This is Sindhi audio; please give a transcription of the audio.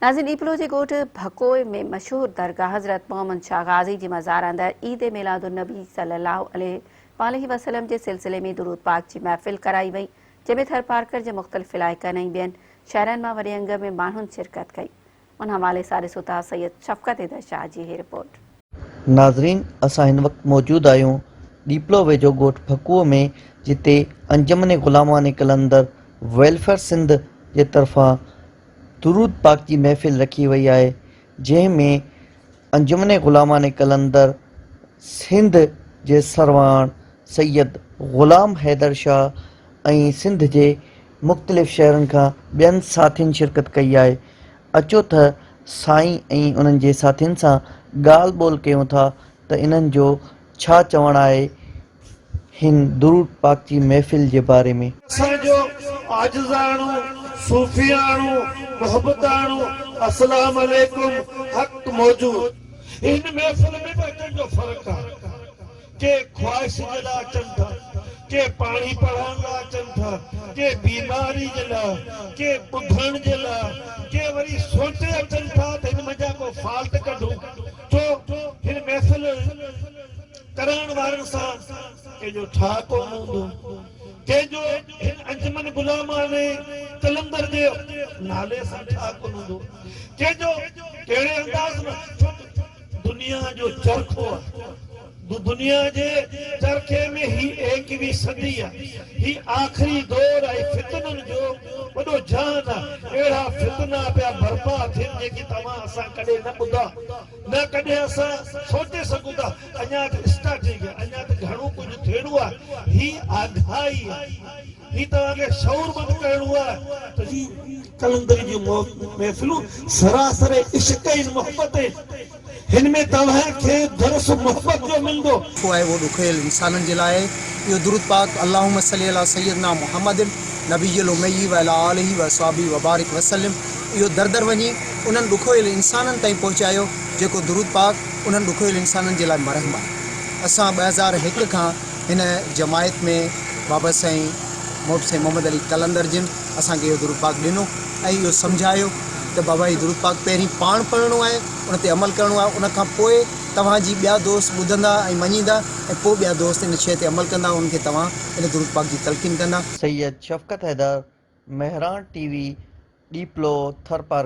ناظرين ڏيپلو جي ڳوٺ ڀڪوئي ۾ مشهور درگاهه حضرت محمد شاهه غازي جي مزار اندر عيد ميلاد النبي صلي الله عليه واٰله وسلم جي سلسلي ۾ درود پاڪ جي محفل ڪرائي وئي جنهن ۾ ٿرپارڪر جي مختلف علائقن ۽ ٻين شهرن مان وڏي انگ ۾ ماڻهن شرڪت ڪئي ان حوالي سان ڏسو ٿا سيد شفقت حيدر شاهه جي هي رپورٽ. ناظرين اسان هن وقت موجود آهيون ڏيپلو ويجهو ڳوٺ ڀڪوء ۾ جتي انجمن غلامان قلندر ويلفيئر سنڌ جي طرفان درود پاڪ جي محفل رکي وئي آهي جنهن ۾ انجمن غلامان قلندر سنڌ جي سرواڻ سيد غلام حيدر شاهه ۽ سنڌ جي مختلف شهرن کان ٻين ساٿين شرڪت ڪئي آهي اچو ته سائين ۽ انهن جي ساٿين سان ڳالهه ٻولهه ڪيون ٿا ته انهن جو ڇا چوڻ آهي هن درود پاڪ جي محفل جي باري ۾. اسان جو عاجزاڻو، صوفياڻو، محبتاڻو السلام عليڪم حق موجود. هن محفل ۾ به اچڻ جو فرق آ. ڪي خواهش جي لاء اچن ٿا، ڪي پاڻي پڙهائڻ لاء اچن ٿا، ڪي بيماري جي لاء، ڪي ٻڌڻ جي لاء، ڪي وري سوچي اچن ٿا ته هن منجهان ڪو فالٽ ڪڍون. ڇو هن محفل ڪرائڻ وارن سان ڪنهن جو ٺاهه ڪونه هوندو، ڪنهن جو هن انجمن غلامان قلندر جي نالي سان ٺاهه ڪونه هوندو، ڪنهن جو ڪهڙي انداز ۾، ڇو ته دنيا جو چرخو آهي، دنيا جي چرخي ۾ هي ايڪويهين صدي آهي، هي آخري دور آهي، فتنن جو وڏو جهان آهي، اهڙا فتنا پيا برپا ٿين جيڪي توهان اسان ڪڏهن نه ٻڌا. نه ڪڏهن اسان سوچي سگهون ٿا. اڃا ته اسٽارٽنگ آهي، اڃا ته گهڻو ڪجهه ٿيڻو آهي. هي آگاهي آهي، هي توهان کي شعورمند ڪرڻو آهي ته هي قلندري جون محفلون سراسر عشق ۽ محبت آهن. هن ۾ توهان کي درس محبت جو ملندو. جيڪو آهي اهو ڏکويل انسانن جي لاء آهي. اهو درود پاڪ اللهم صلي علي سيدنا محمد نبي الامي وعلي آله واصحابه وبارڪ وسلم اهو در در وڃي انهن ڏکويل انسانن تائين پهچايو جيڪو درود پاڪ انهن ڏکويل انسانن جي لاء مرهم آهي. اسان 2001 کان هن جماعت ۾ بابا سائين محب سائين محمد علي قلندر جن اسان کي اهو درود پاڪ ڏنو ۽ اهو سمجهايو ته بابا هي درود پاڪ پهرين پاڻ پڙهڻو آهي ان تي عمل ڪرڻو آهي ان کان پوء توهان جي ٻيا دوست ٻڌندا ۽ مڃيندا ۽ پوء ٻيا دوست ان شيء تي عمل ڪندا انهن کي توهان ان درود پاڪ جي تلقين ڪندا. Syed Shafqat Haider, Mehran T V, Diplo, Tharparkar.